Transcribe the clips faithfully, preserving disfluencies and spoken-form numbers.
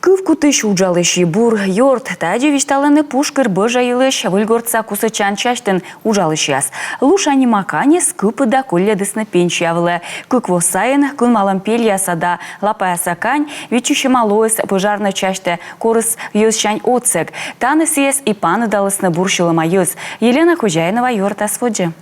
Кывкутысь уджалысь и бур ёрт. Тадзи висьталӧны Пушкыр Бӧжа йылысь Выльгортса кусӧдчан частьын уджалысьяс. Луша нима каньӧс кыпыда кольӧдісны пенсия вылӧ. Кык во сайын кынмалӧм пельяса да лапаяса кань виччысьӧма лоис пожарнӧй частьтӧ, корис йӧзсянь отсӧг. Тані сійӧс и паныдалісны бур сьӧлӧма йӧз. Елена Хозяинова юӧртас водзӧ.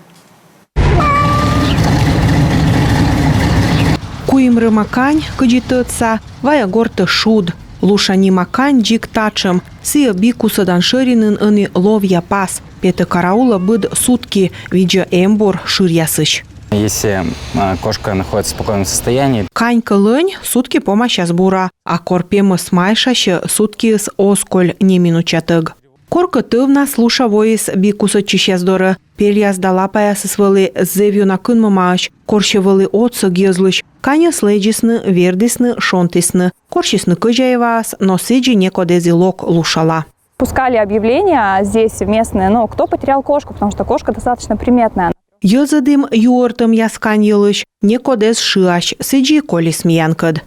Куим рӧма кань, кыдзи тӧдса, вайӧ гортӧ шуд. Луша нима кань дзик татшӧм. Сійӧ би кусӧдан шӧринын ӧні ловъя пас. Петӧ караулӧ быд сутки, видзӧ эмбур шыръясысь. Если а, кошка находится в спокойном состоянии. Кань кӧ лӧнь, сутки помасяс бура, а кор пемӧс майшасьӧ, суткиыс оз коль неминучатӧг. Коркӧ тӧвнас Луша воис би кусӧдчысьяс дорӧ. Пельяс да лапаясыс вӧлі зэв ёна кынмӧмаӧсь. Корсьӧ вӧлі отсӧг йӧзлысь. Каньӧс лэдзисны, вердісны, шонтісны. Корсисны кӧзяеваӧс, но сідзи некод эз и лок Лушала. Пускали объявления здесь местные, ну, кто потерял кошку, потому что кошка достаточно приметная. Йӧзӧдім юӧртӧмъяс кань йылысь, некод эз шыась, сідзи колис миянкӧд.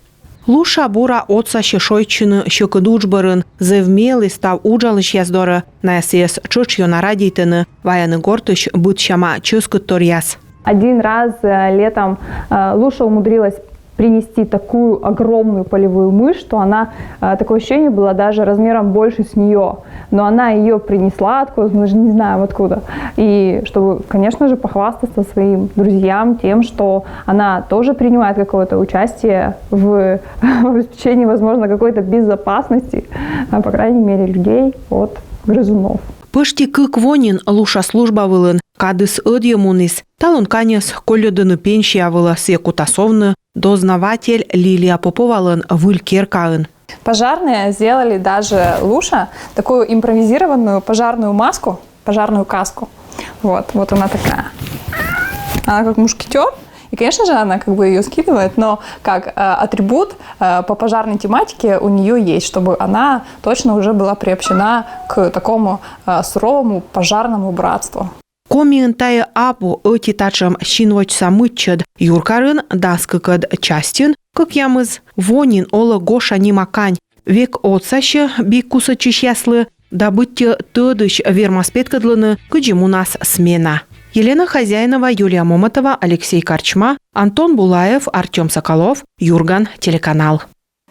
Луша бура отсасьӧ шойччыны сьӧкыд удж бӧрын. Зэв мелі став уджалысьяс дорӧ, найӧ сійӧс тшӧтш ёна радейтӧны, вайӧны гортысь быдсяма чӧскыдторъяс. Один раз э, летом э, Луша умудрилась принести такую огромную полевую мышь, что она, э, такое ощущение было, даже размером больше с нее. Но она ее принесла откуда, мы же не знаем откуда. И чтобы, конечно же, похвастаться своим друзьям тем, что она тоже принимает какое-то участие в, в обеспечении, возможно, какой-то безопасности, а, по крайней мере, людей от грызунов. Пӧшти кык во нин Луша служба вылын, кадыс ӧдйӧ муніс. Талун каньӧс кольӧдӧны пенсия вылӧ, сійӧ кутас овны дознаватель Лилия Поповалӧн выль керкаын. Пожарные сделали даже Луша такую импровизированную пожарную маску, пожарную каску. Вот, вот она такая. Она как мушкетер. И, конечно же, она как бы ее скидывает, но как э, атрибут э, по пожарной тематике у нее есть, чтобы она точно уже была приобщена к такому э, суровому пожарному братству. Комиын тайӧ абу ӧти татшӧм синводзса мыччӧд. Юркарын дас кыкӧд частьын кӧкъямыс во нин олӧ Гоша нима кань. Век отсасьӧ би кусӧдчысьяслы да быттьӧ тӧдысь вермас петкӧдлыны, кыдзи мунас смена. Елена Хозяинова, Юлия Момотова, Алексей Корчма, Антон Булаев, Артём Соколов, «Юрган» телеканал.